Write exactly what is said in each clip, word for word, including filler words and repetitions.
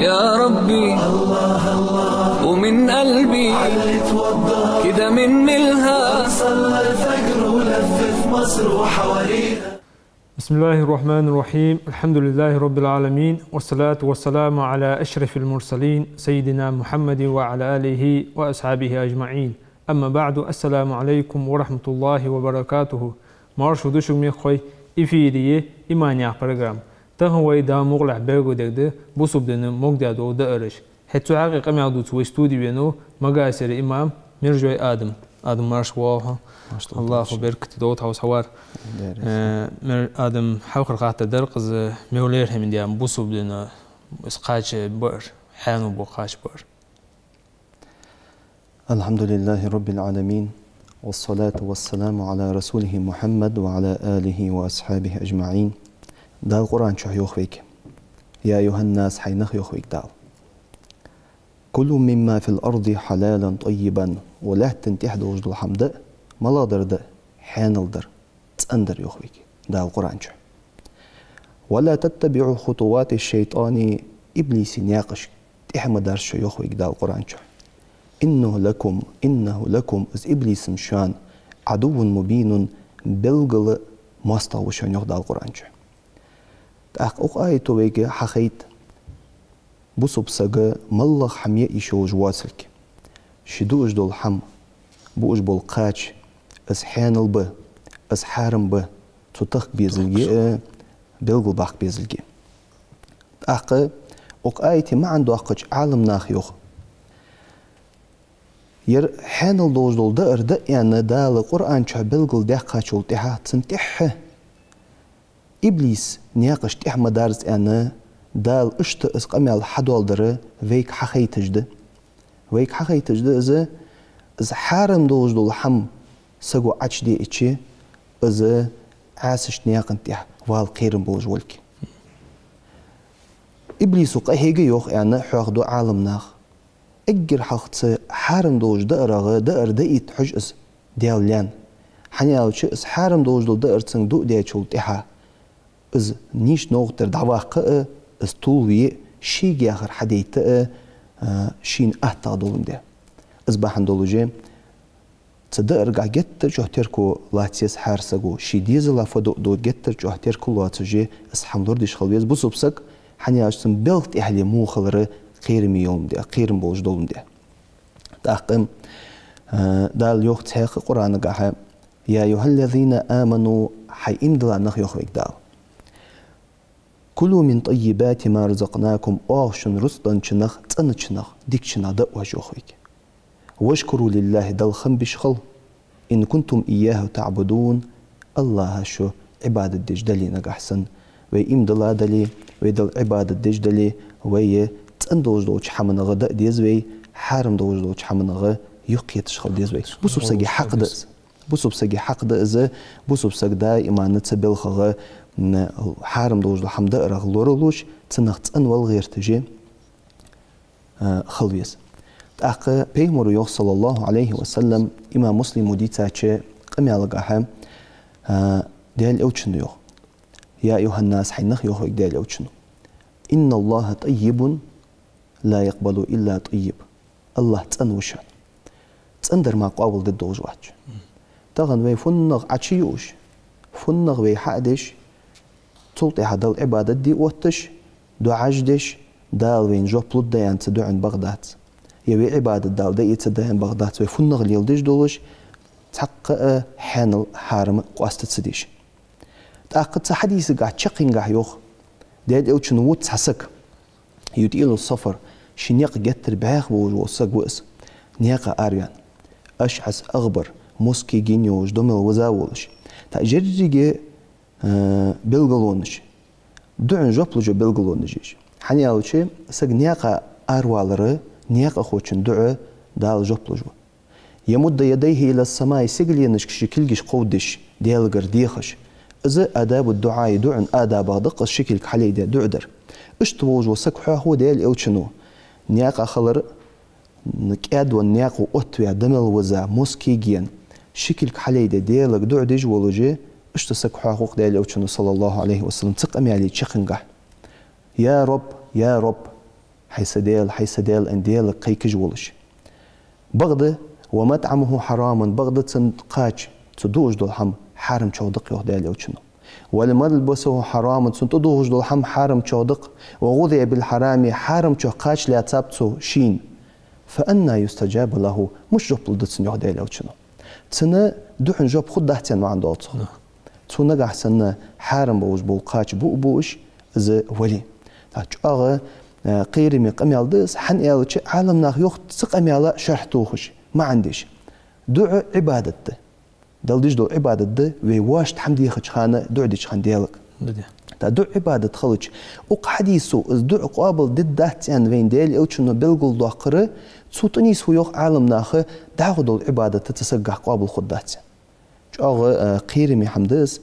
يا ربي، ومن قلبي كده من ملها. صلى الفجر ولف في مصر وحواليها. بسم الله الرحمن الرحيم. الحمد لله رب العالمين، والصلاة والسلام على أشرف المرسلين سيدنا محمد وعلى آله وأصحابه أجمعين. أما بعد، السلام عليكم ورحمة الله وبركاته. Марша ду шуга, мехкахой, эфире я «Иман» яха программа. Тахан вай Даьла мукъалахь белгалдергда бусалба дина могадаь дола даараш. ХӀаьта цу хьакъехьа къамаьл дувца вай студе венав Магасера имам Мержой Адам. Адам, марша воагӀалва хьо. Марша воагӀалва. АллахӀа беркате долда хьо укх хьавар. Э, Мер-, Адам, хьалхара хаттар дар-кх из: мел лерхӀаме да бусалба дина из кхача баар, хьаьнал бола кхача баар? الحمد لله رب العالمين، والصلاة والسلام على رسوله محمد وعلى آله وأصحابه أجمعين. Дала Къуръан чу йоах вайга: «يا أيها الناس», хӀай нах, йоах вайга Дала, «كلوا مما في الأرض حلالا طيبا». Укх лаьтта тӀа долаш дола хӀама даа, малагӀдар даа? Хьаьнал дар, цӀендар, йоах вайга Дала Къуръан чу. «ولا تتبعوا خطوات الشيطان», иблиса наькъашка тӀехьа ма дарза шо, йоах вайга Дала Къуръан чу. «إنه لكم، إنه لكم», из иблис-м шоана, «عدو مبين», белгала моастагӀа ва шоана, йоах Дала Къуръан чу. ТӀаккха укх аято вайга хьахайт бусалба саг малагӀа хӀама яа йиш йолаш воацилга. Ше дуаш дола хӀама, буаш бола кхача, из хьаьнал ба, из хьарам ба, цу тахка безилга а, белгалбаккха безилга а. ТӀаккха укх аята маӀан доаккхача Ӏаламнаха йоах: ер хьаьнал долаш дола даар даа аьнна Дала Къуръан чу белгалдаьккхачул тӀехьагӀа, цунна тӀехьа иблиса наькъашка тӀехьа ма дарза аьнна, Дала иштта из къамаьл хьадоаладар вайга хьахайташ да. Вайга хьахайташ да из, из хьарам долаш дола хӀама саго Ӏочудеача, из Ӏаьсашта наькъа тӀехьа вала кхерам болаш волга. Иблисо къахьега йоах аьнна хьоахаду Ӏаламнаха. Эггара хьалха цу хьарам долча даарах даар даийта хьож из Даьла лаьна. ХӀана аьлча, из хьарам долаш дола даар цунга дуадаьчул тӀехьагӀа, из нийсача новкъа тӀара дӀаваккха а, из тувлаве а, шийга яхар хьадайта а, а, шийна аттагӀа доландаь. Из бахьан долаш, цу дааргахьа геттара чӀоагӀа терко лаца еза хӀара саго, ший дезала фу да а ду, геттара чӀоагӀа терко лоацаш, из хӀама лорадеш хила веза бусалба саг, хӀана аьлча цун белха тӀехьале во хилар кхераме йоландаь, кхерам болаш доландаь. ТӀаккха, э, Дала йоах цхьаькха Къуръанагахьа: «يا أيها الذين آمنوا», хӀай иман дилла нах, йоах вайга Дала. «كلوا من طيبات ما رزقناكم», оаха шоана рузкъ денначунах, цӀеначунах, дикачунах даа хьожа, йоах вайга. «واشكروا لله», Далла хам беш хила, «إن كنتم إياه تعبدون», АллахӀа шо Ӏибадат деш дале, нагахьа санна вай иман дилла дале, вай Далла Ӏибадат деш дале, вай цӀена долаш долча хӀаманах даа деза вай, хьарам долаш долча хӀаманах юхакхеташ хила деза вай. Бусалба сага хьакъ да из. Бусалба сага хьакъ да из, бусалба саг даиман цу белхах, м, хьарам долаш дола хӀама даарах лоралуш, цунах цӀенвала гӀерташ, а, хила веза. ТӀаккха Пайхамаро йоах, صلى الله عليه وسلم, имам Муслима дийцача къамаьлагахьа, а, Даьла Элчано йоах: «يا أيها الناس», хӀай нах, йоах вайга Даьла Элчано, «إن الله طيب لا يقبل إلا طيب». АллахӀ цӀена ва шоана. ЦӀенадар мара къоабалдергдолаш вац. Тахан вай фуннагӀа Ӏочуюаш, фуннагӀа вай хьа а деш, цул тӀехьа Далла Ӏибадат де отташ, дуӀаш деш, Дала вайна жоп лургда аьнна цу дуӀан бакъ дац. Е вай Ӏибадат Дала дӀаэцаргда аьнна бакъ дац, вай фуннагӀа леладеш долаш, цхьаккха а хьаьнал, хьарам къоаста ца деш. ТӀаккха цу хьадисагахьа чаккхенгахьа йоах: Даьла Элчано вувц цхьа саг, «يطيل السفر», ший никъ геттара бӀеха болаш вола саг ва из, наькъа араваьнна, «أشعث أغبر», мос кегийна йолаш, домел ваза волаш. ТӀаккха еррига, э, белгалонаш, дуӀан жоп луш йола белгалонаш я уж. ХӀана аьлча, саг наькъа аравалар, наькъахочун дуӀа Дала жоп луш ва. «يمد يديه إلى السماء», сигаленашка ший кулгаш кховдадеш, Даьлагара дехаш. Из адабу дуӀаи, дуӀан адабех да-кх из, ши кулг хьалъайдаь дуӀа дар. Иштта волаш вола саг хьоахаву Даьла Элчано. Наькъа хилар, кӀаьдвенна наькъо оттаваь, домел ваза, мос кегийна, ши кулг хьалъайдаь, Даьлага дуӀа деш волаш, иштта саг хьоахаву-кх Даьла Элчано, صلى الله عليه وسلم, цу къамаьла чаккхенгахьа. «يا رب، يا رب», хьай са Даьла, хьай са Даьла, аьнна, Даьлага кхайкаш волаш. Бакъда, «ومطعمه حرام», бакъда цун кхача, цо дуаш дола хӀама хьарамчох да-кх, йоах Даьла Элчано. «وملبسه حرام», цунна тӀадувхаш дола хӀама хьарамчох да-кх. «وغذي بالحرام», хьарамчох кхача лаьцаб цо шийна. «فأنى يستجاب له», мишта жоп лургда цунна, йоах Даьла Элчано. Цун дуӀан жоп хургдац аьнна маӀан доагӀа цох. Цо нагахьа санна хьарам болаш бола кхача буаш, из вале. ТӀаккха чӀоагӀа, э, кхераме къамаьл да из, хӀана аьлча Ӏаламнаха йоах цу къамаьла шархь тохаш, маӀан деш. ДуӀа Ӏибадат да. Далла деш дола Ӏибадат да, вай вешта хӀама дехача хана, дуӀа деча хана Даьлага. ТӀаккха дуӀа Ӏибадат хилча, укх хьадисо из дуӀа къоабал дергдац аьнна вайна Даьла Элчано белгалдоаккхар, цо тӀанийсву, йоах Ӏаламнаха, дӀахо дола Ӏибадат цу сагагахьа къоабал хургдац аьнна. ЧӀоагӀа, э, кхераме хӀама да из,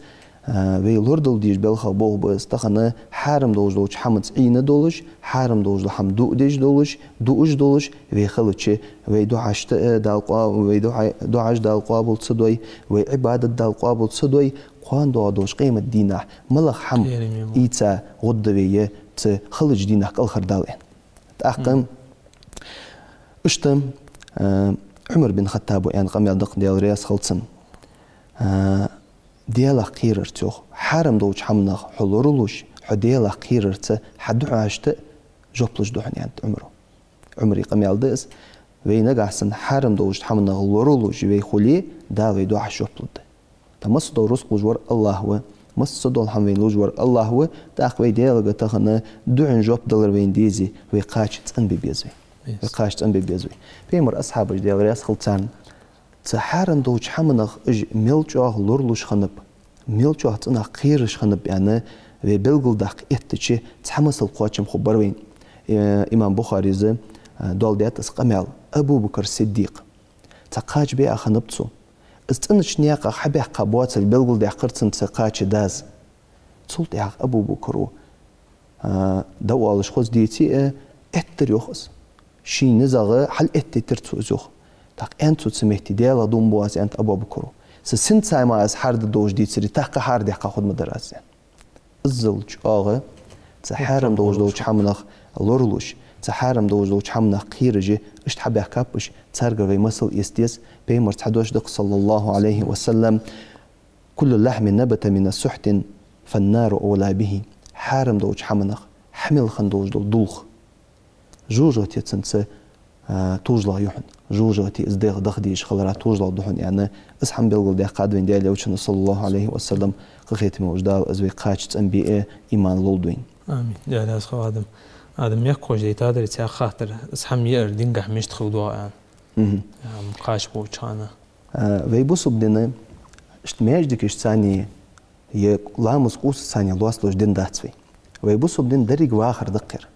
э, вай лорадала дезаш белхах болх ба из, тахан хьарам долаш долча хӀамаца Ӏийна долаш, хьарам долаш дола хӀама дуаш долаш, дуаш долаш, вай хилча, вай дуӀашта, э, Дала къоа-, вай дуӀа-, дуӀаш Дала къоабал ца дой, вай Ӏибадат Дала къоабал ца дой, кхоана доагӀа долча къемата дийнахьа малагӀа хӀама ийца гӀоргда вай, цу хилача дийнахьа кӀалхардаьнна. ТӀаккха иштта, э, Ӏумар бин Хаттаба аьнна къамаьл да-кх, Даьла раьза хилва цунна. Э, Даьлах кхерарца, йоах, хьарам долча хӀаманах хьо лоралуш, хьо Даьлах кхерарца хьа дуӀашта жоп луш да хьона, аьннад Ӏумара. Ӏумара къамаьл да из, вай нагахьа санна хьарам долча хӀаманах лоралуш вай хуле, Дала вай дуӀашта жоп лургда. ТӀаккха массадола рузкъ луш вар АллахӀ ва, массадола хӀама вайна луш вар АллахӀ ва, тӀаккха вай Даьлага тахан дуӀан жоп далар вайна дезе, вай кхача цӀенбе беза вай. Вай кхача цӀенбе беза вай. Пайхамара асхьабаш, Даьла раьза хилва царна, цу хьарам долча хӀаманах уж мел чӀоагӀа лоралуш хиннаб, мел чӀоагӀа цӀенах кхераш хиннаб аьнна, вай белгалдаккха эттача, цхьа масал кхоачам хургбар вайна. Э, имам Бухарийс, э, доаладаьд из къамаьл. Абу Бакр Сиддикъ. Цхьа кхача беа хиннаб цо. Из цӀенача наькъах хьабаьккха боацар белгалдаьккхар цунна цу кхача дас. Цул тӀехьагӀа Абу Бакра, а, дӀаоалаш хоза деце а, эттар, йоах, из. Ший низагӀа хьалъэттийтар цо из, йоах. ТӀаккха аьннад цо цу метте: «Даьлах дув буъ аз», — аьннад Абу Бакра. «Са синца ма аз хьадаргдолаш дийцаре, тӀаккха хьарадехка хургма дар аз», — аьнна. Иззал чӀоагӀа цу хьарам долаш долча хӀаманах лоралуш, цу хьарам долаш долча хӀаманах кхераш, иштта хьабаьхкаб уж, царгара вай масал эца деза. Пайхамара цхьа дош да-кх, صلى الله عليه وسلم: «كل لحم نبت من سحت فالنار أولى به». Хьарам долча хӀаманах хьа мел хинна долаш дола дулх, жожагӀате цунца, а, тулжлагӀа я хьона. ЖожагӀате из дегӀ даха дезаш хилара тулжлагӀа да хьона, аьнна, из хӀама белгалдаьккхад вайна Даьла Элчано, صلى الله عليه وسلم, къахетаме волча Дала из вай кхача цӀенбе а, иман лолда вайна. Амин. Даьла раьза хилва, Адам. Адам, мехкахоша дайтадар цхьа хаттар, из хӀама яар дингахьа мишта хургдоагӀа аьнна. Мгм. Ам, кхача болча хана. А, вай бусалба дин, иштта маьждигашца цхьана, е ламаз къувсашца цхьана лоацлуш дин дац вай. Вай бусалба дин деррига вахар да-кх ер.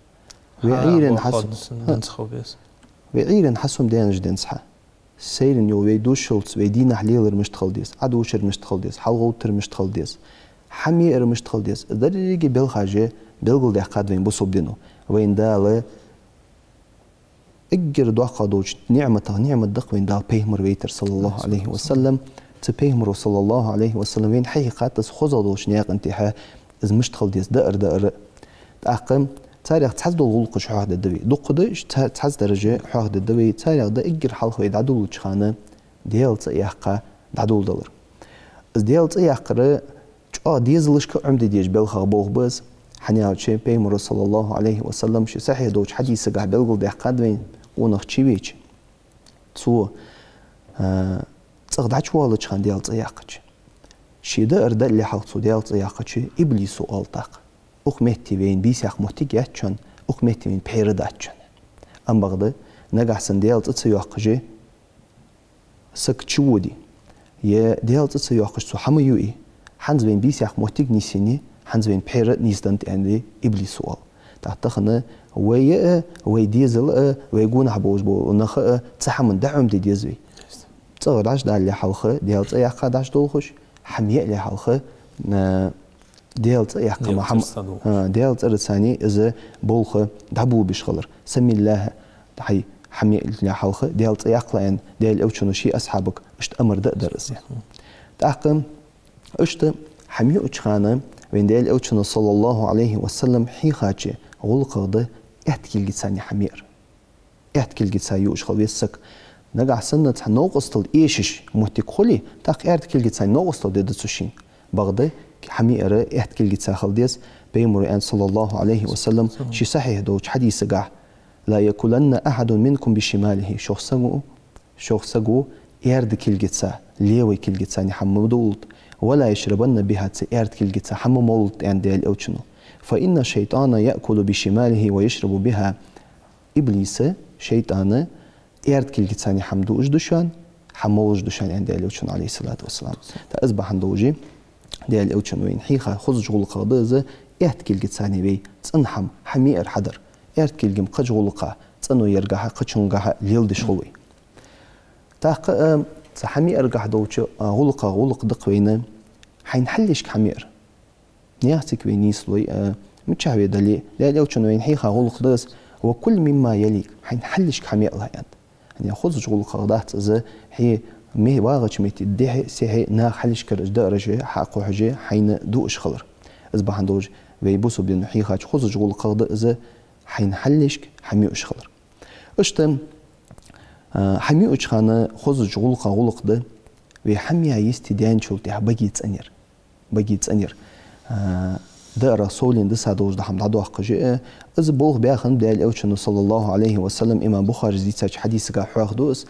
Вай Ӏуйрийна хьасом, вай Ӏуйрийна хьасом даьннад денз хьа. Сайранна йола вай дошшалца, вай дийнахьа лелар мишта хила деза, Ӏодушар мишта хила деза, хьалгӀовттар мишта хила деза, хӀама яар мишта хила деза. Из деррига белхаш белгалдаьккхад вайна бусалба дино. Вайна Дала эггара доккхагӀа долча ниӀматех ниӀмат да-кх вайна Дала пайхамар вайтар, صلى الله عليه وسلم. Цу пайхамаро, صلى الله عليه وسلم, вайна хьахьекхад из хозагӀа долча наькъа тӀа из мишта хила деза даар-даар. ТӀаккха царех цхьацца дола гӀулакхаш хьоахадергда вай. Дукха да уж, цхьа-, цхьаццадараш хьоахадергда вай. Царех да эггара хьалха вай дӀадоладеча хана Даьла цӀи яккха дӀадоладалар. Из Даьла цӀи яккхар чӀоагӀа дезалашка Ӏомаде дезаш белхах болх ба из, хӀана аьлча пайхамаро, صلى الله عليه وسلم, ший сахьихь долча хьадисагахьа белгалдаьккхад вайна, къонах чувеча, цо, а, цӀагӀа дӀачувоалача хана Даьла цӀи яьккхача, ший даар далале хьалха цо Даьла цӀи яьккхача, иблисо оал тӀаккха: «Укх метте вайна бийсех моттиг яц шоана, укх метте вайна пхьера дац шоана». Ам бакъда, нагахьа санна Даьла цӀи ца йоаккхаше, саг чуводе, е Даьла цӀи ца йоаккхаш цо хӀама юе, хӀанз вайна бийсех моттиг нийсъеннай, хӀанз вайна пхьера нийсденнад, аьнна, иблисо оал. ТӀаккха тахан вай а, вай дезал а, вай гонахьа болаш бола нах а цу хӀаман дӀаӀомаде деза вай. ЦӀагӀа дӀачудалале хьалха Даьла цӀи яккха дӀачудолхаш, хӀама яале хьалха, а, Даьла цӀи яккха ма хӀама, а, Даьла цӀерца цхьана из болх дӀаболабеш хилар. «سم الله», хьай хӀама яале хьалха Даьла цӀи яккхалахь, аьнна, Даьла Элчано ший асхьабага иштта амар даь дар из. ТӀаккха иштта хӀама юача хана вайна Даьла Элчано, صلى الله عليه وسلم, хьийхача, ГӀулакхах да аьтта кулгаца хӀама яар. Аьтта кулгаца юаш хила веза саг. Нагахьа санна цхьа новкъостал эшаш моттиг хуле, тӀаккха аьрда кулгаца новкъостал де деза цу шийна. Бакъда хӀама яар аьтта кулгаца хила деза. Пайхамара аьннад, صلى الله عليه وسلم, ший сахьихь долча хьадисагахь: «لا يأكلن أحد منكم بشماله». Шух саго, шух саго аьрда кулгаца, левый кулгаца хӀама ма доалийталда, «ولا يشربن بها», цу аьрда кулгаца хӀама ма моллалда, аьннад Даьла Элчано. «فإن الشيطان يأكل بشماله ويشرب بها». Иблиса, шайтӀана, аьрда кулгаца хӀама дуаш да шоана, хӀама молаш да шоана, аьннад Даьла Элчано, عليه الصلاة والسلام. ТӀаккха из бахьан долаш, Даьла Элчано вайна хьийха хозача гӀулакхах да из, аьтта кулгаца вай цӀена хӀама, хӀама яар хьадар. Аьрда кулгам кхыча гӀулакха, цӀено яргахьа, кхычунгахьа леладеш хул вай. ТӀаккха, а, цу хӀама яаргахьа долча, а, гӀулакхах гӀулакх да-кх вайна хьайна хьалхашка хӀама яар. Наьха цига вай нийслой, а, мичахьа вай дале, Даьла Элчано вайна хьийха гӀулакх да из: «وكل مما يليك», хьайна хьалхашка хӀама яалахь, аьннад. ХӀана аьлча хозача гӀулакхах дац из, хье ме-, вагӀача метте дехьа, сехьа наха хьалхашкара даараш хьакхухьаш, хьайна дуаш хилар. Из бахьан долаш, вай бусалба дино хьийхача хозача гӀулакхах да из, хьайна хьалхашка хӀама юаш хилар. Иштта, а, хӀама юача хана хозача гӀулакхах гӀулакх да вай хӀама яа йисте даьнначул тӀехьа баге цӀенъяр. Баге цӀенъяр. А, даарах совленна дисса долаш дола хӀама дӀадоаккхаш, а, из болх баь хиннаб Даьла Элчано, صلى الله عليه وسلم, имам Бухарис дийцача хьадисагахь хьоахаду из.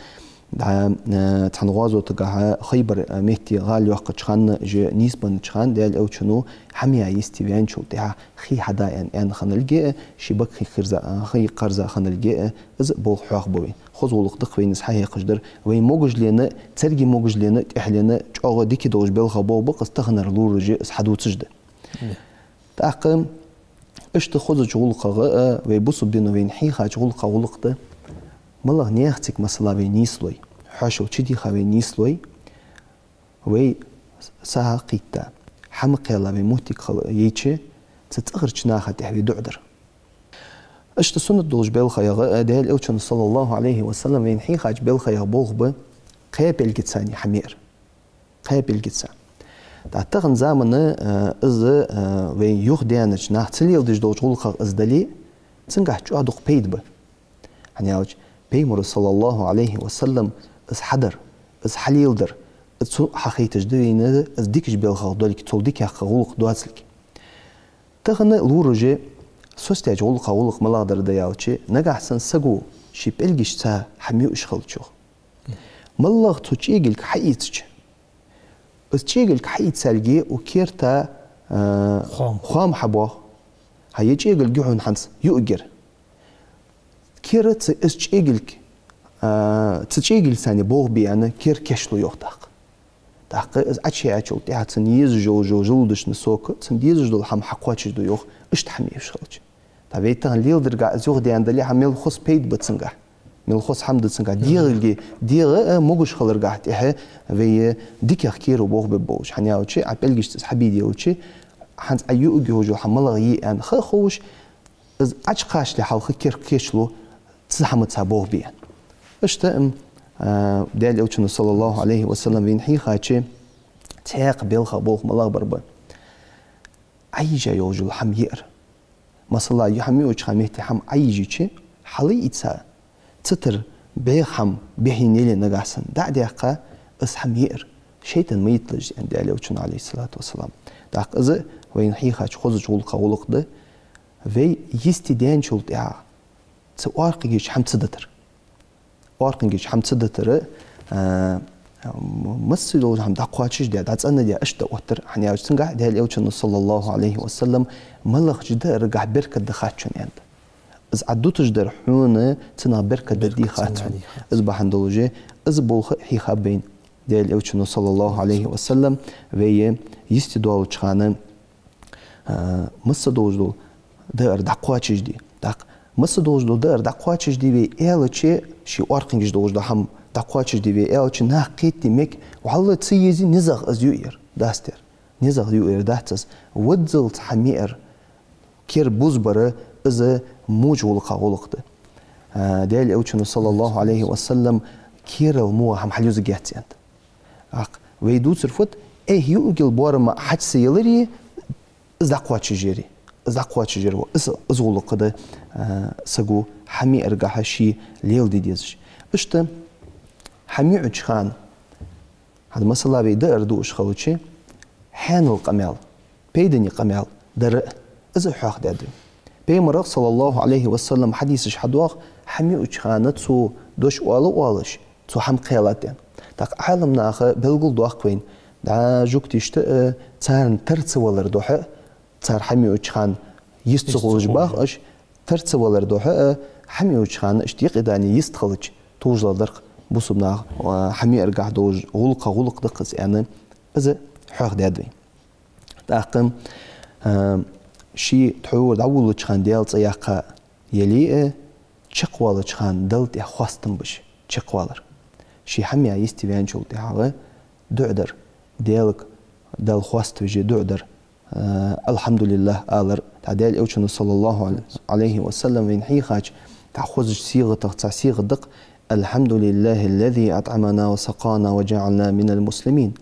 ДӀа, а, цхьан гӀазотагахьа, Хайбар, а, метте гӀала йоаккхача хана, уж нийсбеннача хана Даьла Элчано хӀама яа йисте ваьнначул тӀехьа хий хьадаь аьнна, аьнна хинналга а, ший бага хий кхерза, а, хий кхерза хинналга а, из болх хьоахабу вайна. Хоза гӀулакх да-кх вайна из хьахьекхаш дар. Вай могашаллена, царгий могашаллена, тӀехьаллена, чӀоагӀа дика долаш белха болх ба-кх из, таханара лоралуш из хьадувцаш да. Мгм. ТӀаккха иштта хозача гӀулакхах, а, вай бусалба дино вайна хьийхача гӀулакхах гӀулакх да, малагӀа наьха цига, масала, вай нийслой, хьоашалгӀа чудийха вай нийслой, вай сагӀа кхийтта, хӀама кхаьлла вай моттиг хила йича, цу цӀагӀарча наха тӀехьа вай дуӀа дар. Иштта суннат долаш белхаех, а, Даьла Элчано, صلى الله عليه وسلم, вайна хьийхача белхаех болх ба кхаь пӀелгаца хӀама яар. Кхаь пӀелгаца. ТӀаккха тахан замана, а, из, а, вай юхадаьннача наха ца леладеш долча гӀулакхах из дале, цунгахь чӀоагӀа дукха пайда ба. ХӀана аьлча, Пайхамара, صلى الله عليه وسلم, из хьадар, из хьалеладар, из цо хьахайташ да вайна, из дикача белхах долга, цул дикагӀа гӀулакх доацалга. Тахан лоралуш соцадаьча гӀулакхах гӀулакх малагӀдар да аьлча, нагахьа санна саго ший пӀелгашца хӀама юаш хилча, моллагӀа цу чӀегилг хьаийцача, из чӀегилг хьаийцалга укх керта, а, хоам, хоам хьабоах. ХӀа, ер чӀегилг я хьона хӀанз юаргьяр. Кер цу, из чӀегилг, а, цу чӀегилгаца болх бе аьнна, кер кийчлу, йоах тӀаккха. ТӀаккха из Ӏочуяьчул тӀехьа цунна езаш йола, йола желудочный сок, цунна дезаш дола хӀама хьакхоачашду, йоах, иштта хӀама юаш хилча. ТӀаккха вай тахан леладаргахь из юхадаьнна дале, хӀа, мел хоза пайда ба цунгахь, мел хоза хӀама да цунгахь. ДегӀалга, дегӀа, а, могаш хиларгахь тӀехьа вай дикагӀа керо болх бергболаш. ХӀана аьлча, Ӏа пӀелгашца из хьабе делча, хӀанз Ӏа юаргйолаш йола хӀама малагӀа я аьнна ха а ховш, из Ӏочукхачале хьалха кер кийчлу, цу хӀамаца болх бе аьнна. Иштта, м, а, Даьла Элчано, صلى الله عليه وسلم, вайна хьийхача цхьаькха белхах болх малагӀбар ба: Ӏайижа йолаш йола хӀама яар. Масала, хӀама юача хана метте хӀама Ӏайижача, хьалаийца, цу тӀара бӀеха хӀама, бӀехъин яле нагахьа санна, дӀа а даьккха, из хӀама яар, шайтӀа ма йитталаш, аьннад Даьла Элчано, عليه الصلاة والسلام. ТӀаккха из вайна хьийхача хозача гӀулакхах гӀулакх да, вай йисте даьнначул тӀехьа цу оаркхангеча хӀама ца дитар. Оаркхангеча хӀама ца дитар, а, м-, масса долча хӀама дӀакхоачашде, дӀацӀенде, иштта оттар. ХӀана аьлча цунгахь Даьла Элчано, صلى الله عليه وسلم, малагӀча даарагахь беркат да хац шоана, аьннад. Из Ӏа дуташ дар хьона цунах беркат даргдий хац хьона. Из бахьан долаш, из болх хьийхаб вайна Даьла Элчано, صلى الله عليه وسلم, вай йисте доалача хана, а, масса долаш дола даар дӀакхоачашде. ТӀаккха масса долаш дола даар дӀакхоачашде вай аьлча, ший оаркхангаш долаш дола хӀама дӀакхоачашде вай аьлча, наха кхетаде мег, валлахӀи, ца езий низагӀа из юар, дастер. НизагӀа юар дац из. Ваззалца хӀама яар, кер бузбар, из моча гӀулакхах гӀулакх да. А, Даьла Элчано, صلى الله عليه وسلم, керал муха хӀама хьалъюзаргьяц, аьннад. ТӀаккха вай дувцар фуд: эхь юаргйола боарам хьа ца яларе, из дӀакхоачашъяре. Из дӀакхоачаш яр ва. Из, из гӀулакх да, а, саго хӀама яаргахьа ше леладе дезаш. Иштта хӀама юача хана, хӀанз масала вай даар дуаш хилча, хьаьнала къамаьл, пайдане къамаьл дар а, из а хьоахадаьд вай. Пайхамарах, صلى الله عليه وسلم, хьадисаш хьадоагӀа, хӀама юача хана цо дош оала а оалаш, цо хӀама кхаьлад аьнна. ТӀаккха Ӏаламнаха белгалдоаккх вайна, дӀа жугташта а, царна тара ца валар духьа а, цар хӀама юача хана йист ца хулаш бах уж, тара ца валар духьа а, хӀама юача хана иштта юкъе дани йист хилча, товш лардар-кх бусалба наха, а, хӀама яаргахьа долаш гӀулакха гӀулакх да-кх из аьнна, из а хьоахадаьд вай. ТӀаккха, а, ше тхьовра дӀаволалуча хана Даьла цӀи яьккха яле а, чакхвалача хана Далла тӀа хоастам беш чакхвалар. Ше хӀама яь йисте ваьнначул тӀехьагӀа дуӀа дар. Даьлага, Далла хоаставеш дуӀа дар. Э, «Алхьамдулиллахь» алар. ТӀаккха Даьла Элчано, صلى الله عليه وسلم, вайна хьийхача, тӀаккха хозача сигӀатех цхьа сигӀат да-кх: «الحمد لله الذي أطعمنا وسقانا وجعلنا من المسلمين».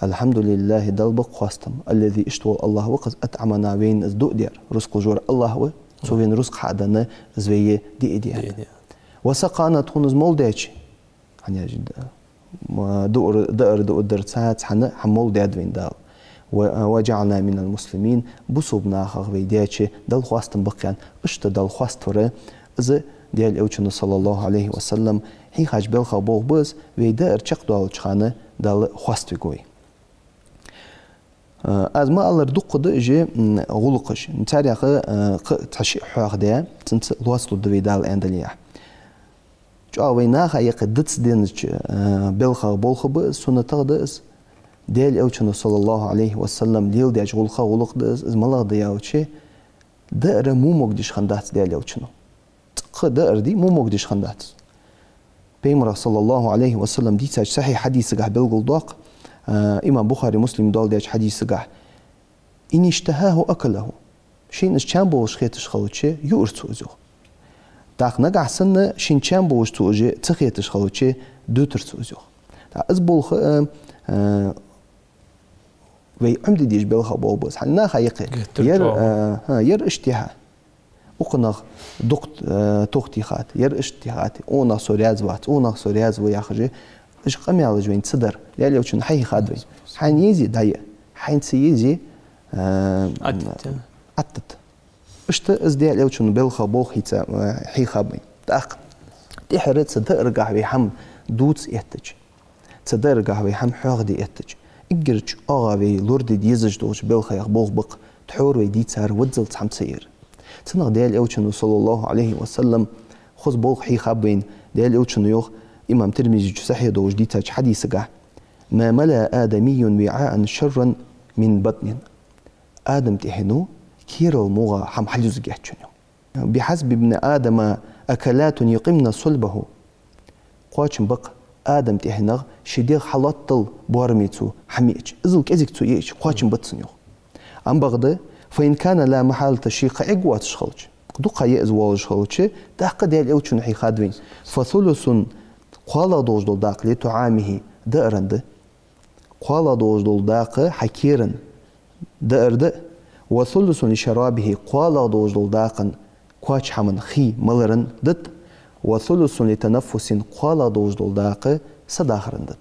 «الحمد لله», Далла ба-кх хоастам, «الذي», иштта вола АллахӀ ва-кх из, «أطعمنا», вайна из дуӀа даьр, рузкъа луш вар АллахӀ ва, цо вайна рузкъа хьаденна, из вайна диа даьд. «وسقانا», тхона из мел даьча, хӀана аьлча, ма, даар, даар дуадар цхьацца хӀама мел даьд вайна Дала. «و، وجعلنا من المسلمين», бусалба нахах вай даьча, Далла хоастам ба-кх аьнна, иштта Далла хоаставар, из Даьла Элчано, صلى الله عليه وسلم, хьийхача белхах болх ба из, вай даар чакхдоалача хана Далла хоаставергва вай. Э, аз ма аллара, дукха да уж, м, гӀулакхаш. Царех, э, кхы цхьа-шиъ хьоахадаь, цунца лоацлургда вай, Дала аьннадале. ЧӀоагӀа вай наха юкъе дицденнача, э, белхах болх ба из, суннатех да из. Даьла Элчано, صلى الله عليه وسلم, леладаьча гӀулакхех гӀулакх да из, из малагӀа да аьлча, даар во могадеш хиннадац Даьла Элчано. Цкъа даар дий во могадеш хиннадац. Пайхамарах, صلى الله عليه وسلم, дийцача сахьихь хьадисагахь белгалдоаккх, а, имам Бухари, Муслима доаладаьча хьадисагахь: «إن اشتهاه أكله». Шийна из чам болаш хеташ хилча, юар цо из, йоах. ТӀаккха нагахьа санна шийна чам болаш цо из ца хеташ хилча, дутар цо из, йоах. ТӀаккха из болх, а, а, вай Ӏомаде дезаш белхах болх ба из. ХӀана, наха юкъе. Геттара яр, чӀоагӀа. А, хӀа, яр иштта яхьа. Укханах дукха, а, тух тийхад, яр иштта тийхад, укханах со раьза вац, укханах со раьза ва яхаш, уж къамаьлаш вайна ца дар. Даьла Элчано хьийхад вайна. Хьайна езий, дӀаяла, хьайна ца езий, а, Ӏаттат. Ӏаттат. Иштта из Даьла Элчано белхах болх хьийца, а, хьийхаб вайна. ТӀаккха тӀехьара цу дааргахь вай хӀама дувца эттача, цу дааргахь вай хӀама хьоахаде эттача, эггара чӀоагӀа вай лораде дезаш долча белхех болх ба-кх тхьовра вай дийцар ваззалца хӀама ца яр. Цунах Даьла Элчано, صلى الله عليه وسلم, хоза болх хьийхаб вайна. Даьла Элчано йоах, имам Тирмизичо сахьихь долаш дийцача хьадисагахь: «ما ملأ آدمي وعاء شرا من بطن». Адама тӀехьено керала мугӀа хӀама хьалъюзаргьяц шоана, йоах. «بحسب ابن آدم أكلات يقمن صلبه». Кхоачам ба-кх Адама тӀехьенах ший дегӀ хьалоаттадала боараме цо хӀама йиача, иззал кӀезига цо йиача, кхоачам ба цунна, йоах. Ам бакъда, «فإن كان لا محالة», ше кхы эггара воацаш хилча, дукха ха я из воалаш хилча, тӀаккха Даьла Элчано хьийхад вайна: «فثلث», кхоалагӀа долаш дола дакъа, «لطعامه», дааран да. КхоалагӀа долаш дола дакъа хьа керан даар да, «وثلث لشرابه», кхоалагӀа долаш дола дакъа кхоача хӀаман хий маларан да, «وثلث لتنفس», кхоалагӀа долаш дола дакъа са дахаран да.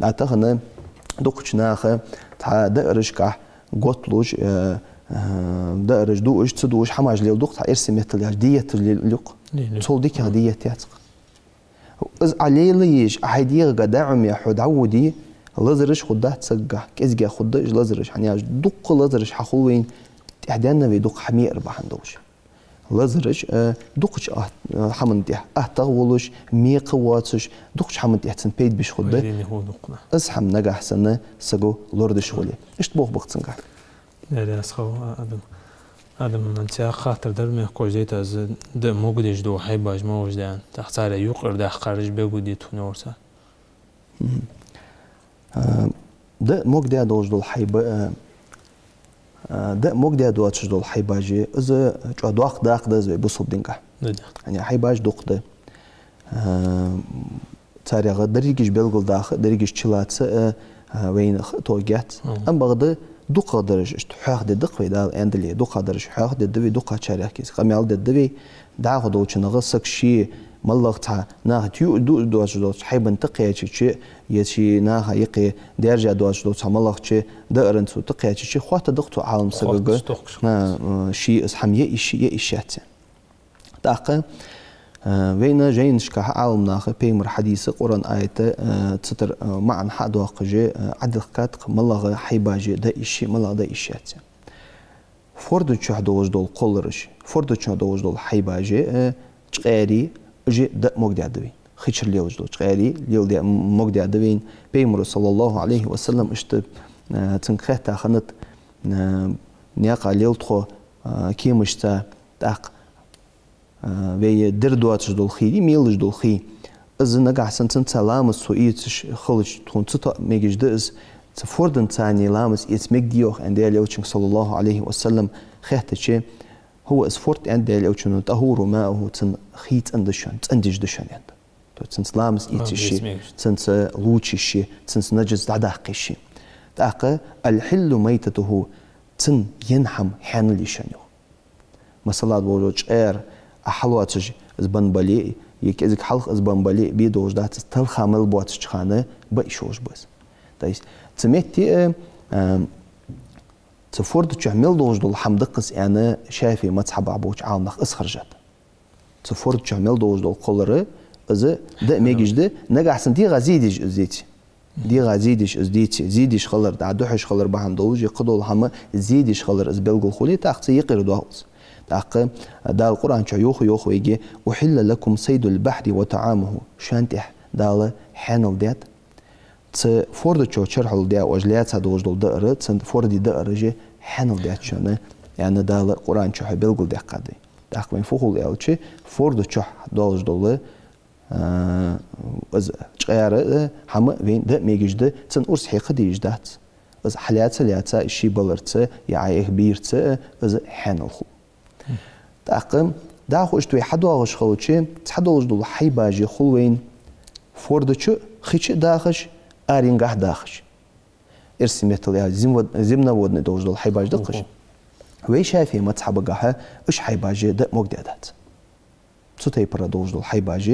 А тахан дукхача наха цхьа даарашкахь готта луш, э, э, даараш дуаш, ца дуаш хӀамаш леладу-кх, цхьа эрсий меттала аьлча диета лел-, лел-кх. Лел-, лел. Цул дикагӀа диета яц-кх. Из Ӏа лелаеш, Ӏа хьай дегӀага дӀаӀомае хьо дӀаводе, лазараш хургдац сагагахь, кӀезигагӀа хургда уж лазараш, хӀана аьлча дукха лазараш хьахул вайна, тӀехьденна вай дукха хӀама яар бахьан долаш. Лазараш, э, дукхача ат-, э, хӀаман тӀехь, аттагӀа волаш, мекха воацаш, дукхача хӀаман тӀехь цун пайда беш хургда. Вайна хӀу дукхна. Из хӀама нагахьа санна саго лорадеш хуле. Иштта болх ба-кх цунгахь. Даьла раьза хилва, а, Адам. Адам, ман цхьа хаттар дар, мехкахоша дайта аз, даа могадеш дола хьайбаш малаш да аьнна. ТӀаккха царех юкъера даккхараш бегу дитхуна орца. Мгм. А, даа могадаь долаш дола хьайба, а, а, даа могадаь доацаш дола хьайбаш, из чӀоагӀа доккха дакъа да из вай бусалба динагахь. Да, да. ХӀана, хьайбаш дукха да. А, царех дерригаш белгалдаха, дерригаш чулоаца, а, а, вайна ха тоъаргьяц. Мгм. Ам бакъда дукхагӀдараш иштта хьоахадергда-кх вай, Дала аьннадале, дукхагӀдараш хьоахадергда вай, дукхагӀчарех кхы къамаьл дергда вай. ДӀахо долча наха саг ше, моллагӀа цхьа наха тӀа юа-, ду-, доацаш долча хьайбана тӀакхаьчача, е ше наха юкъе даьржа доацаш долча цхьа моллагӀча дааран цо тӀакхаьчача, хоаттаргда-кх цу Ӏалам сагага, хоатташ тохкаш, а, а, ше из хӀама я йиш, я йиш яц. ТӀаккха, а, вайна жайнашка Ӏаламнаха Пайхамара хьадиса, Къуръан аята, а, цу тӀара, а, маӀан хьадоаккхаш, а, Ӏадилхкад-кх моллагӀа хьайбаш да йиш, моллагӀа да йиш яц. Форда чу долаш дола кхоллараш, форда чу долаш дола хьайбаш, э, чкъаьри, уж да могадаьд вайна. Хи чура лелаш дола чкъаьри леладе-, могадаьд вайна. Пайхамара, صلى الله عليه وسلم, иштта, э, цунга хаьтта хиннад, э, наькъа лел тхо, э, кемашца, тӀаккха, а, вай дер доацаш дола хий, мелаш дола хий. Из нагахьа санна цунца ламаз цо эцаш хилча, тхона ца тоъа мегаш да из, цу форданца ламаз эца мегаргдий йоах, аьнна, Даьла Элчанга, صلى الله عليه وسلم, хаьттача, хӀа, из форд, аьннад Даьла Элчано, طهور ماؤه, цун хий цӀена да шоана, цӀендеш да шоана, аьннад. То есть цунца ламаз эцаш я, цунца лувчаш я, цунца наджас дӀадаккха йиш я. ТӀаккха الحل ميتته, цун енна хӀама хьанал я шоана, йоах. Масала, долаш дола чкъаьра Ӏа хьалоацаш из бенна бале а, е кӀезига хьалха из бенна бале а, бе долаш дац из, талха мел боацача хана бе йиш йолаш ба из. То есть цу метте, э, э, цу форда чу мел долаш дола хӀама да-кх из, аьнна, ШафиӀий мазхӀабах болча Ӏаламнаха из хержад. Цу форда чу мел долаш дола кхоллар, из да мегаш да, нагахьа санна дегӀа зе деш из деце. ДегӀа зе деш из деце, зе деш хилар, дӀа духьаш хилар бахьан долаш, е кхыдола хӀама зе деш хилар из белгал хуле, тӀаккха цу юкъера доал из. ТӀаккха Дала Къуръан чу йоах, йоах вайга: أحل لكم صيد البحر وطعامه. Шоана тӀехьа Дала хьанал даьд цу форда чу чархьал даь, уж лаьца долаш дола даар, цу форда даараш хьанал даьд шоана, аьнна, Дала Къуръан чу белгалдаьккхад вайна. ТӀаккха вайна фу хул аьлча, форда чу долаш дола, а, из чкъаьра, а, хӀама вайна да мегаш да, цун урс хьекха дезаш дац. Из хьалаьца-лаьца, из ше баларца, е Ӏа эхь бийрца, а, из хьанал хул. ТӀаккха дӀахо иштта вай хьадоагӀаш хилча, цхьа долаш дола хьайбаш хул вайна форда чу, хи чу а дахаш, аренгахьа а дахаш. Эрсий меттала аьлча, земвод-, земноводный долаш дола хьайбаш да-кх уж. Вай ШафиӀий мазхӀабагахьа уж хьайбаш да могадаьдац. Цу тайпара долаш дола хьайбаш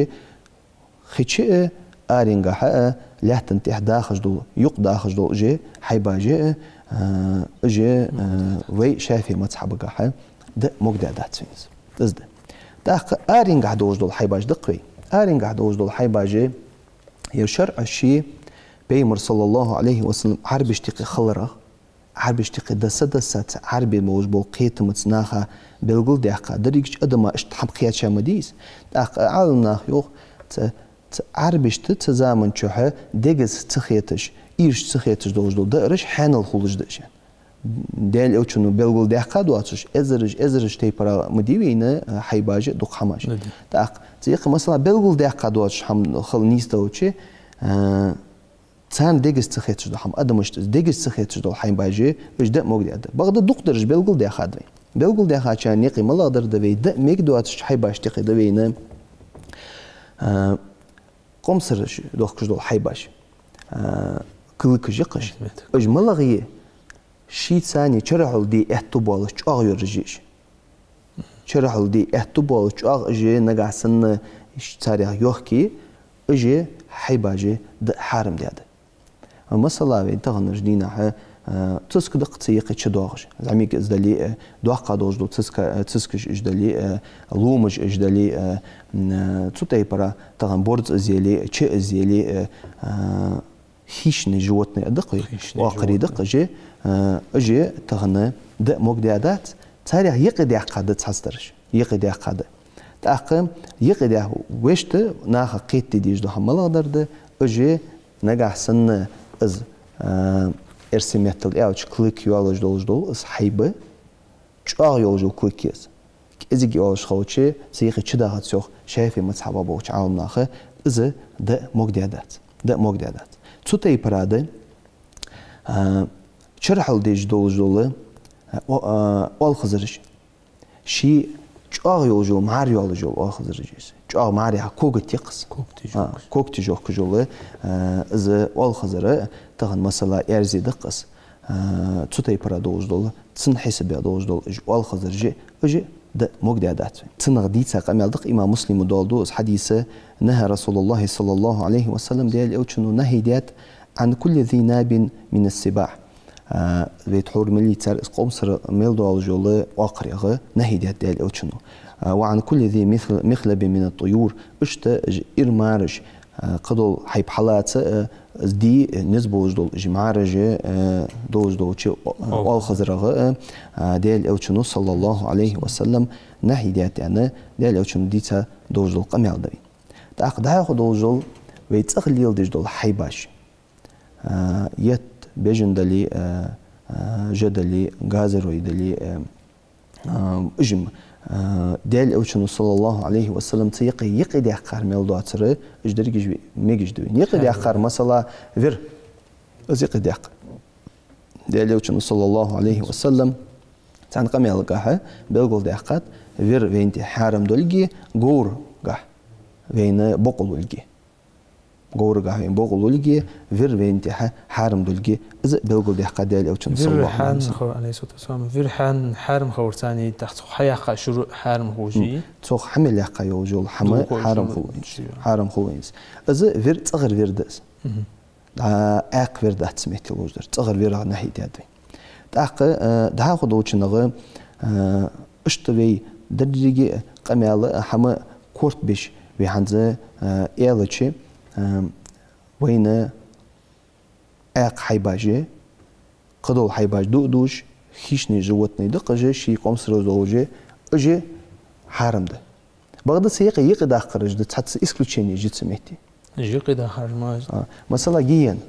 хи чу а, аренгахьа а, лаьттан тӀехьа дахаш дола, юкъ дахаш дола уж хьайбаш а, а, уж, а, вай ШафиӀий мазхӀабагахьа да могадаьдац вайна из. Из да. ТӀаккха аренгахьа долаш дола хьайбаш да-кх вай. Аренгахьа долаш дола хьайбаш, ер шарӀо ше, Пайхамара, صلى الله عليه وسلم, Ӏарбашта юкъе хиларах, Ӏарбашта юкъе даса-даса цу Ӏарбий болаш бола кхетамца наха белгалдаьккха, дерригача адама иштта хӀама кхаьча ма дий из. ТӀаккха Ӏаламнаха йоах, цу, цу Ӏарбашта цу заман чухь дегаза ца хеташ, ирча ца хеташ долаш дола даараш хьанал хулаш да уж. Даьла Элчано белгалдаьккха доацаш, эзараш, эзараш тайпара ма дий вайна, а, хьайбаш, дукха хӀамаш. Да, да. ТӀаккха цу юкъе, масала, белгалдаьккха доацаш хӀама хила нийсделча, а, царна дегаза ца хеташ дола хӀама, адамашта из дегаза ца хеташ дола хьайбаш, уж да могадаьд. Бакъда дукхагӀдараш белгалдаьхад вайна. Белгалдаьхачарна юкъе малагӀа дар да вай да мегаш доацача хьайбашта юкъе да вайна, а, къомсараш дохкаш дола хьайбаш, а, клыкаш я-кх уж. Уж малагӀа я? Шийца чарахьал де аьттув болаш чӀоагӀа йолаш я уж. Чарахьал де аьттув болаш чӀоагӀа уж, нагахьа санна царех йохке, уж хьайбаш да хьарам даьд. Масала, вай таханарча дийнахьа, а, цаска да-кх цу юкъе чудоагӀаш. ЗӀамига из дале а, доккха долаш дола цаска, а, цаскаш уж дале а, ломаш уж дале а, м, а, цу тайпара тахан борз из яле а, ча из яле а, а, хищный животный да-кх вай, хищный, оакхараш животный да-кх уж, а, уж тахан да могадаьдац, царех юкъе даьккха да цхьаццадараш, юкъе даьккха да. ТӀаккха юкъе даь вешта наха кхетаде дезаш дола хӀама малагӀа дар да, уж нагахьа санна из, а, эрсий меттала аьлча, клык йолаш долаш дола из хьайба, чӀоагӀа йолаш йола клык я из. КӀезига йолаш хилча, цу юкъе чудахац, йоах ШафиӀий мазхӀабах болча Ӏаламнаха, из да могадаьдац. Да могадаьдац. Цу тайпара да, а, чарахьал деш долаш дола, а, о-, а, оалхазараш. Ше чӀоагӀа йолаш йола, мӀара йолаш йола оалхазараш я из. ЧӀоагӀа мӀара яха коготь я-кх из. Когташ, а, йохкаш, когташ йохкаш йола, а, из оалхазар, тахан, масала, аьрзи да-кх из. а, цу тайпара долаш дола, цун хьисабе долаш дола, уж оалхазараш, уж даа могадаь дац вайна. Цунах дийца къамаьл да-кх имам Муслима доаладу из хьадис: نهى رسول الله صلى الله عليه وسلم, Даьла Элчано нахьи даьд, عن كل ذي ناب من السباع. А, вай тхьовра мел йийцар, из къовсара мел долаш йола оакхарех нахьи даьд Даьла Элчано. А, وعن كل ذي مخ-، مخلب من الطيور. Иштта уж ира мараш, а, кхыдола хьайба хьалаца, а, из ди, а, низ болаш дола уж мараш, а, долаш долча, а, оалхазарах, а, а, Даьла Элчано, صلى الله عليه وسلم, нахьи даьд аьнна, Даьла Элчано дийца долаш дола къамаьл да вайна. ТӀаккха дӀахо долаш дола вай цӀагӀа леладеш дола хьайбаш. А, етт, бежан дале, а, а, жа дале, газовой дале, а, а, уж-м, а, Даьла Элчано, صلى الله عليه وسلم, цу юкъе, юкъедаьккхар мел доацар, уж деррига уж мегаш да вайна. Юкъедаьккхар, масала, вир, из юкъедаьккха. Даьла Элчано, صلى الله عليه وسلم, цхьан къамаьлагахьа белгалдаьккхад, вир вайна тӀа хьарам долга, говрагахьа вайна бокъо лолга. Говрагахьа вайна бокъо лолга, вир вайна тӀа хьарам долга, из белгалдаьккхад Даьла Элчано, صلى الله عليه وسلم. Вир хьарам хилар, عليه الصلاة والسلام, вир хьарам, хьарам хилар царна, тӀаккха цох хьаяккха шура хьарам хулаш. М. Цох хьа мел яккха йолаш йола хӀама хьарам хул вайна. Хьарам хул вайна. Из вир, цӀагӀара вир да из. Мгм. А, Ӏаькха вир дац цу метте луш дар. ЦӀагӀара вирах нахьи даьд вайна. ТӀаккха, а, дӀахо долчунах, а, иштта вай деррига къамаьл, а, хӀама корта беш вай хӀанз, а, аьлча, а, вайна Ӏаькха хьайбаш, кхыдола хьайбаш дуадеш, хищные животные да-кх уж, ший къовсара долаш, уж хьарам да. Бакъда цу юкъе юкъедаккхараш да, цхьацца исключенеш я цу метте. Юкъедаккхараш ма... А, масала, гиена.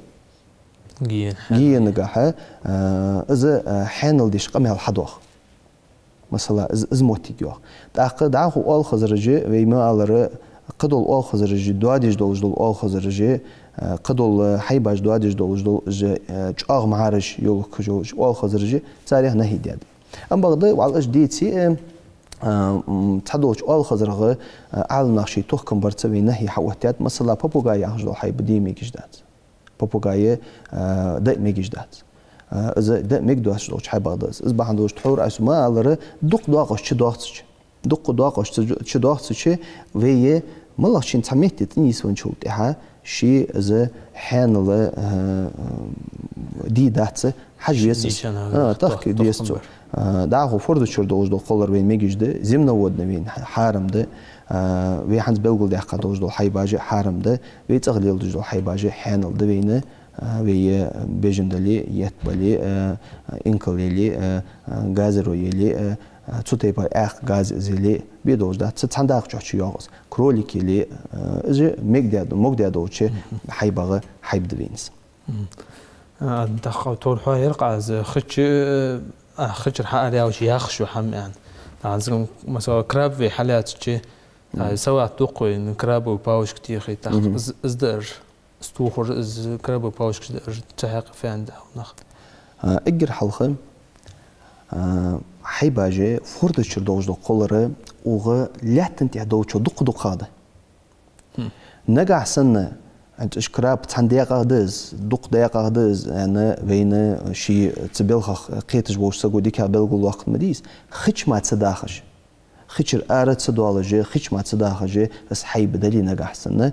Гиена. Гиенагахьа, а, из, а, хьаьнал деш къамаьл хьадоагӀа. Масала, из, из моттиг йоагӀа. ТӀаккха дӀахо оалхазараш, вай ма аллара, кхыдола оалхазараш, доадеш долаш дола оалхазараш, а, кхыдола хьайбаш доадеш долаш дола уж, а, чӀоагӀа мараш йолаш йолаш оалхазараш, царех нахьи даьд. Амма бакъда, валлахӀи, уж дийцача, а, м, цхьадолча оалхазарах, а, Ӏаламнаха шоай тохкам барца вай нахьи хьаоттадаьд, масала, попугай яхаш дола хьайба де мегаш дац. Попугай, а, даа мегаш дац. А, из даа мегаш доацаш долча хьайбах да из. Из бахьан долаш тхьовра аз ма аллара, дукха доакъош чудоагӀача, дукха доакъош чу-, чудоагӀача, вай малагӀча цхьа метте тӀанийсвенначул тӀехьагӀа, ше из хьаьнал, а, де дац, хьажа веза из. Ничего, а, тохка тох-, деза цо. Тохкам бар. А, дӀахо форда чура долаш дола кхоллар вайна мегаш да, земноводный вайна хьа-, хьарам да, а, вай хӀанз белгалдаьккха долаш дола хьайбаш хьарам да, вай цӀагӀа леладеш дола хьайбаш хьаьнал да вайна, а, вай бежан дале, етт бале, а, инкал яле, а, а, газовой яле, а, а, цу тайпара Ӏаькха, газ из яле, бе долаш дац, цхьан дакъа чу йоагӀа из. Кролик яле, а, из мегаш да, могадаь долча хьайбах хьайба да вайна из. Мгм. А, тӀаккха тхьовра хьоахаяьр-кх аз, хи чу, а, хи чура хьаара яьлча яхаш я хӀама аьнна. ТӀаккха аз, масала, краб вай хьалаьцача, а, салат дукха вай, крабовый палочка техе, тӀаккха из, из даар, из тохар, из крабовый палочкаш даар, цу хьакъехьа фу аьннад нах? А, эггара хьалха, а, хьайбаш форда чура долаш дола кхоллар укх лаьттан тӀа долчох дукха-дукха да. Хм. Нагахьа санна, хӀанз уж краб цхьан даькъах да из, дукха даькъах да из, аьнна, вайна ший цу балхах кхеташ волча саго дикагӀа белгалваккха ма дий из, хи чу мара ца дахаш, хи чура ара ца доалаш, хи чу мара ца дахаш, из хьайба дале нагахьа санна,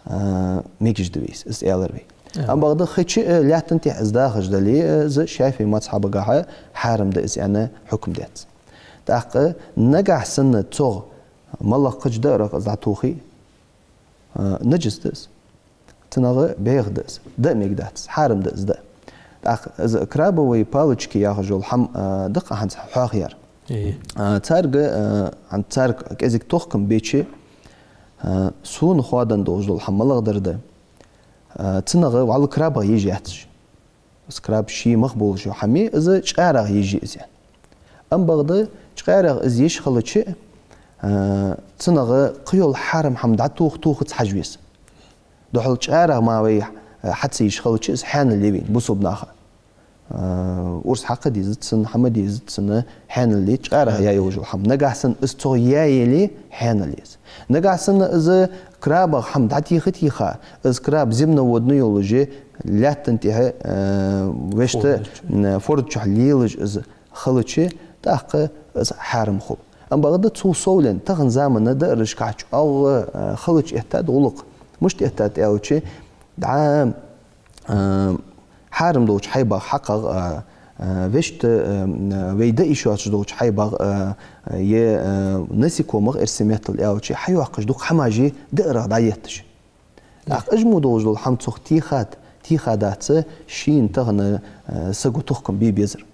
а, мегаш да вай из, из аьлар вай. Амма бакъда хи чу, а, лаьттан тӀа из дахаш дале, а, из ШафиӀий мазхӀабагахьа хьарам да из аьнна хьукам даьд. ТӀаккха нагахьа санна цох малагӀа кхыча даарах из дӀатохе, а, наджас да из. Цунах бӀеха да из. Даа мегаш дац. Хьарам да из даа. ТӀаккха из крабовые палочки яхаш йола хӀама, а, да-кх хӀанз хьоахаяьр. Э. А, царга, а, хӀанз царга кӀезига тохкам беча, а, сона хоадаь долаш дола хӀама малагӀдар да. А, цунах валлахӀи крабах еш яц уж. Из краб ший мах болаш йола хӀама я, из чкъаьрах еш я из. Амма бакъда чкъаьрах из еш хилча, а, цунах кхыйола хьарам хӀама дӀатоха-тохаца хьажа веза. Духхьал чкъаьрах мара вай, а, хьа ца еш хилча, из хьаьнал я вайна, бусалба наха. А, урс хьакха дезац цунна, хӀама дезац цунна, хьаьнал я, чкъаьрах яь йолаш йола хӀама. Нагахьа санна из цох яь яле, хьаьнал я из. Нагахьа санна из крабах хӀама дӀатеха-теха, из краб земноводный йолаш я, лаьттан тӀа, э, вешта, форда чу, м, форда чу лелаш из хилча, тӀаккха из хьарам хул. Амма бакъда цул совленна, тахан заман даарашка чӀоагӀа, э, хилча эттад гӀулакх. Мишта эттад аьлча, дӀа, э, хьарам долча хьайбах, хьакъах, э, э, вешта, э, вай да йиш йоацаш долча хьайбах, э, е, э, насекомых, эрсий меттала аьлча, хьайоаккхаш дукха хӀамаш я даарах дӀаетташ. ТӀаккха уж мо долаш дола хӀама цох техад, техадац шийна тахан, э, саго тохкам бе безар.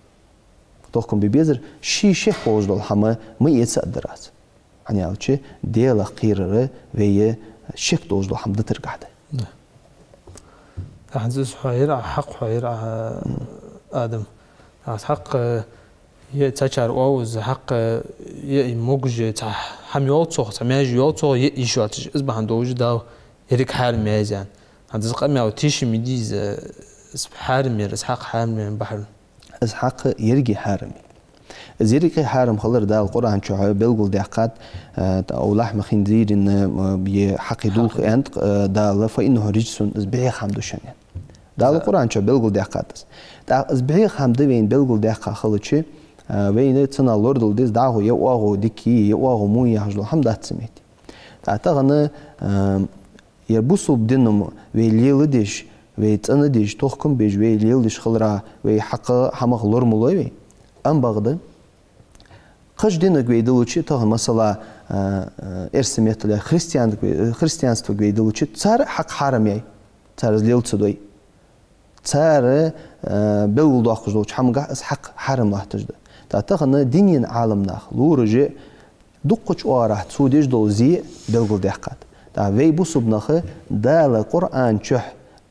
Тохкам бе безар, ший шек болаш дола хӀама ма эца а дар аз. ХӀана аьлча, Даьлах кхерар вай шек долаш дола хӀама дитаргахьа да. Да. ТӀаккха хӀанз из хьоахайир, хьакъ хьоахайир, а, Адам. Аз хьакъ, э, е цхьачар оалаш, хьакъ, е и могаш, цхьа хӀама йола цох, цхьа маьже йола цох, е йиш йоацаш, из бахьан долаш Дала еррига хьарам яьй из аьнна. ХӀанз из къамаьл тешам ма дий из, из хьарам яр, из хьакъ хьарам яр бахьан. Из хьакъ еррига хьарам я. Из еррига хьарам хилар Дала Къуръан чу белгалдаьккхад, э, أو لحم خنزير, э, е хьакъий дулх аьннад, э, Дала, فإنه رجس, из бӀеха хӀама да шоана. Дала Къуръан чу белгалдаьккхад из. ТӀаккха из бӀеха хӀама да вайна белгалдаьккха хилча, а, вайна цунах лорадала деза дӀахо е оагӀув дика я, е оагӀув во я яхаш дола хӀама дац цу метте. ТӀаккха тахан, а, ер бусалба дин ма вай леладеш, вай цӀенадеш, тохкам беш, вай леладеш хиларах, вай хьакъа хӀамах лора ма лой вай. Амма бакъда, кхыча динага вай диллача, тахан, масала, а, а, эрсий меттала христианага вай, христианствага вай диллача, цар хьакъ хьарам яьй, цар из лела ца дой. Цар, а, белгалдоаккхаш долча хӀамагахьа из хьакъ хьарам латташ да. ТӀаккха тахан дунен Ӏаламнах лораша дуккхача оагӀорахьа цо деш дола зе белгалдаьккхад. ТӀаккха вай бусалба наха Дала Къуръан чу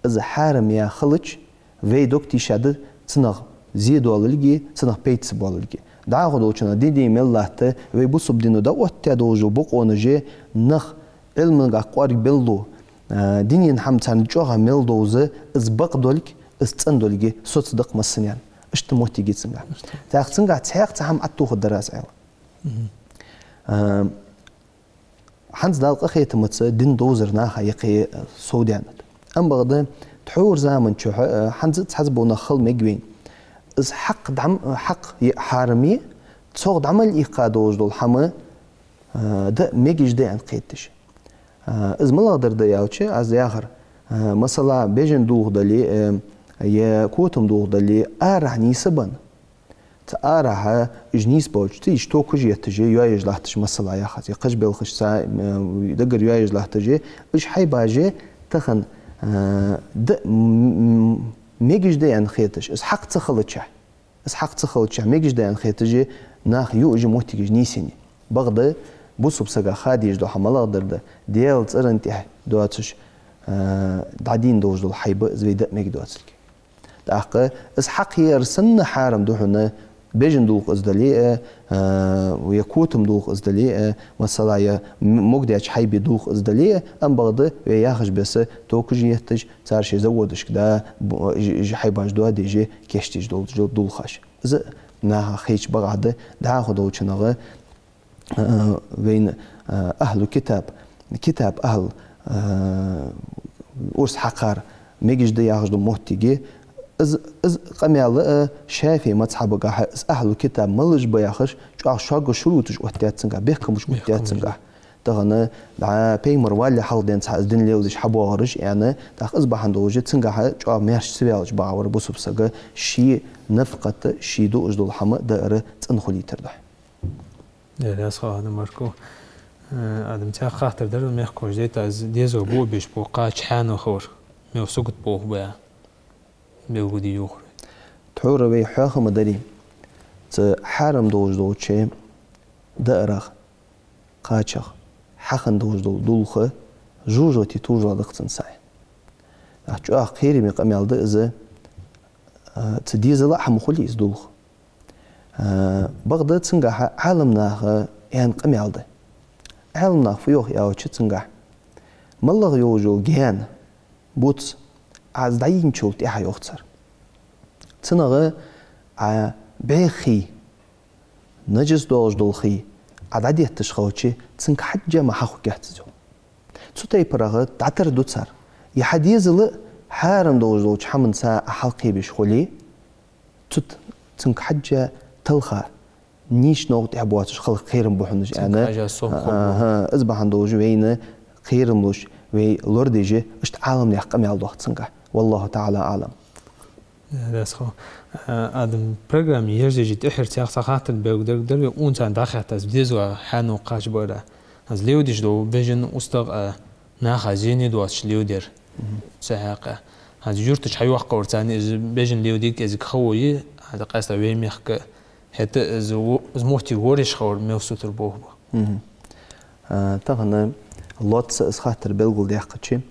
из хьарам яь хилча, вай дог тийшад цунах зе доаллалга, цунах пайда ца боаллалга. ДӀахо долча хана ди-ди мел латт, вай бусалба дино дӀаоттадаь долаш дола бокъонаш нах Ӏилмангахьа кӀоарга беллу, а, дунен хӀама царна чӀоагӀа мел довза, из бакъдолга, из цӀендолга соцадаьккха массанена. Иштта моттиг я цунгахьа. ТӀаккха цунгахьа цхьаькха цхьа хӀама аттухаргдар аз Ӏайла. Мгм. А, хӀанз Дала къахетамца дин довзар наха юкъе совдаьннад. Амма бакъда тхьовра заман чухь, а, хӀанз цхьацца бола нах хила мег вайна. Из хьакъ дӀа м-, хьакъ е хьарам я, цох дӀа мел иккха долаш дола хӀама, а, даа мегаш да аьнна кхетадеш. А, из малагӀдар да аьлча, аз яхар, а, масала, бежан дулх дале, а, е котам дулх дале, арахьа нийсбенна. Цу арахьа уж нийсбеннача, цу уж токаш етташ, йоаеш латташ, масала яхац, е кхыча балхашца, а, дагара йоаеш латташ, уж хьайбаш тахан, а, даа м-, м-, мегаш да аьнна кхеташ, из хьакъ ца хилча. Из хьакъ ца хилча, мегаш да аьнна кхеташ, нах юаш моттигаш нийсъеннай. Бакъда бусалба сага ха дезаш дола хӀама малагӀдар да, Даьла цӀерана тӀа доацаш, а, дӀадийна долаш дола хьайба из вай даа мег доацалга. ТӀаккха из хьакъ яр санна хьарам да хьона, бежан дулх из дале а, а, е котам дулх из дале а, масала, е м-, могадаьча хьайбан дулх из дале а, амма бакъда вай яхаш беса токаш етташ, цар шоай заводашка да, бу-, ж-, ж-, хьайбаш доадеш, кийчдеш дола дулхаш. Из наха хайча багӀа да, дӀахо долча хана, а, вайна, а, ахӀлу китаб, китаб ахӀл, а, урс хьакхар мегаш да яхаш дола моттиг я. Из, из къамаьл, а, ШафиӀий мазхӀабагахьа, из ахӀлу китаб малаш ба яхаш, чӀоагӀа шога шуруташ оттадаьд цунгахьа, бехкамаш оттадаьд цунгахьа. Тахан, дӀа, пайхамар валале хьалха денз цхьа из дин леладеш хьабоагӀараш, аьнна, тӀаккха из бахьан долаш цунгахьа чӀоагӀа маьрша ца ваьлча багӀа вар бусалба сага ший нафакъат, ший дуаш дола хӀама даар цӀена хулийтар духьа. Э, раьза хилва, Адам, баркал. Э, Адам, цхьа хаттар дар, мехкахоша дайта, из дезал бо беш бо кхача хьанал хилар, мел сагот болх ба, белгалде йоахар. Тхьовра вай хьоахам дарий, цу хьарам долаш долча даарах, кхачах хьахинна долаш дола дулх жожагӀате тужал даккха цун сай. Ах, чӀоагӀа кхераме къамаьл да из, а, цу дезала а хӀама хулий из дулх. А, бакъда цунгахьа Ӏаламнаха аьнна къамаьл да. Ӏаламнаха фу йоах аьлча цунгахьа: малагӀа йолаш йола гаьна, буц, Ӏа из дӀайийначул тӀехьа, йоах цар, цунах Ӏа бӀеха хий, нажас долаш дола хий Ӏа дӀадетташ хилча, цунга хьежжа мара хьахургьяц из, йоах. Цу тайпарах дӀатарду цар. Е хьа дезала Хьарам долаш долча хӀаманца Ӏа хьалкхебеш хуле, цу т-, цунга хьежжа талха, нийсача новкъа тӀехьа боацаш хила кхерам ба хьона уж, аьнна. Цунга хьежжа сов хул. Аха, из бахьан долаш вайна кхерам луш, вай лорадеш, иштта Ӏаламнаьха къамаьл доагӀа цунга. والله تعالى أعلم. Э, дас хо. Э, Адам, программа ерзаеш тӀеххьара цхьа хаттар белгалдергдар вай, унца дӀахаьттад аз деза ва хьаьно кхача бара. Аз леладеш дола бежан устагӀа, э, наха зене доацаш леладер. Мгм. Цу хьакъехьа. Аз юрташ хьайоаккхавар царна из бежан леладе кӀезига хало я, аз къаьстта вай мехка хӀаьта из во-, из моттиг ворхӀаш хилар мел сутара болх ба. Мгм. А, тахан лоацца из хаттар белгалдаьккхача,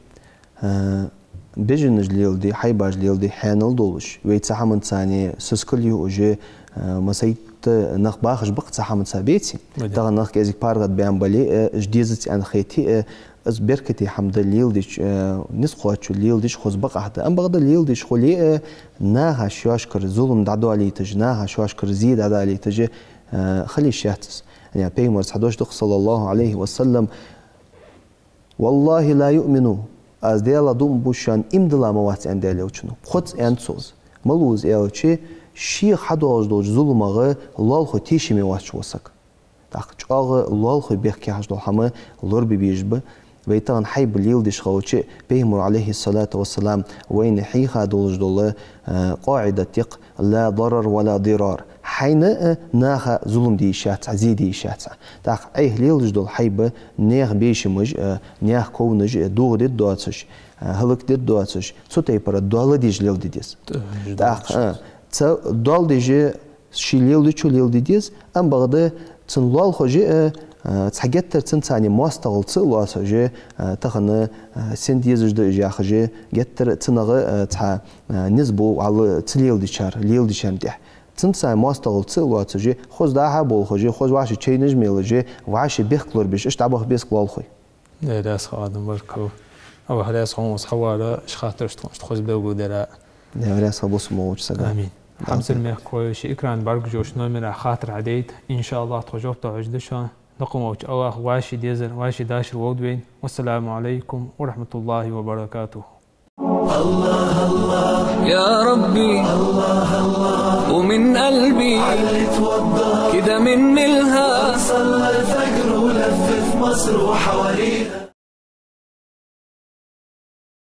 а, бежанаш леладе, хьайбаш леладе хьаьнал долаш, вай цу хӀаманца сискал юаш, а, масийтта нах бахаш ба-кх цу хӀаманца беце. Ма да. Тахан нах кӀезига паргӀатбаьнна бале, а, уж дезац аьнна хете, а, из беркате хӀама да леладеш, а, низ кхоачаш леладеш хоза бакъахьа да. Амма бакъда леладеш хуле, а, наха шоашкара зулам дӀадоалийташ, наха шоашкара зе дӀадалийташ, а, хила йиш яц из. Яъни Пайхамара цхьа дош да-кх, صلى الله عليه وسلم: «والله لا يؤمن», аз Даьлах дув буъ шоана, иман дилла ма вац аьннад Даьла Элчано. Кхозза аьннад цо из. Малав из аьлча, шийх хьадоагӀаш долча зуламах лоалахой тешаме воацаш вола саг. ТӀаккха чӀоагӀа лоалахой бехке хьажа дола хӀама лорабе безаш ба. Вай тахан хьайба леладеш хилча, Пайхамара, عليه الصلاة والسلام, вайна хьийха долаш дола, э, къаӀидат я-кх: «لا ضرر ولا ضرار». Хьайна а, наха а зулам де йиш яц, зе де йиш яц. ТӀаккха Ӏайха леладеш дола хьайба наьха бешамаш а, наьха ковнаш а дохаде доацаш, а, хӀалакде доацаш, цу тайпара доал деш леладе деза. ТӀаккха, а, цу доал деш ше леладечо леладе деза, амма бакъда цун лоалахоша а, а, цхьа геттара цунца моастагӀал ца лоацаш, а, тахан, а, сенна дезаш да уж яхаш, геттара цунах, а, цхьа, а, низ бу вӀалла ца леладечар, леладечарна тӀехьа. Цунца моастагӀал ца лоацаш, хоза дӀа-хьа болхаш, хоза вӀаший чайнаш мелаш, вӀаший бехк лорабеш, иштта дӀабаха беза-кх лоалахой. Э, раьза хилва, Адам, баркал. АллахӀ раьза хилва хьона укхаза хьаварах, уж хаттараш тхона иштта хоза белгалдара. Э, раьза хилва бусалба волча сага. Амин. Хьамсара мехкахой, шоай экрана бӀаргагуш йолча номера хаттар хьадайта. Иншааллахь, тхо жоп тохаш да шоана. Доккха волча АллахӀа вӀаший дезар, вӀаший дашар лолда вайна. والسلام عليكم ورحمة الله وبركاته. يا ربي، ومن قلبي كده من ملها. صلى الفجر ولف في مصر وحواليها.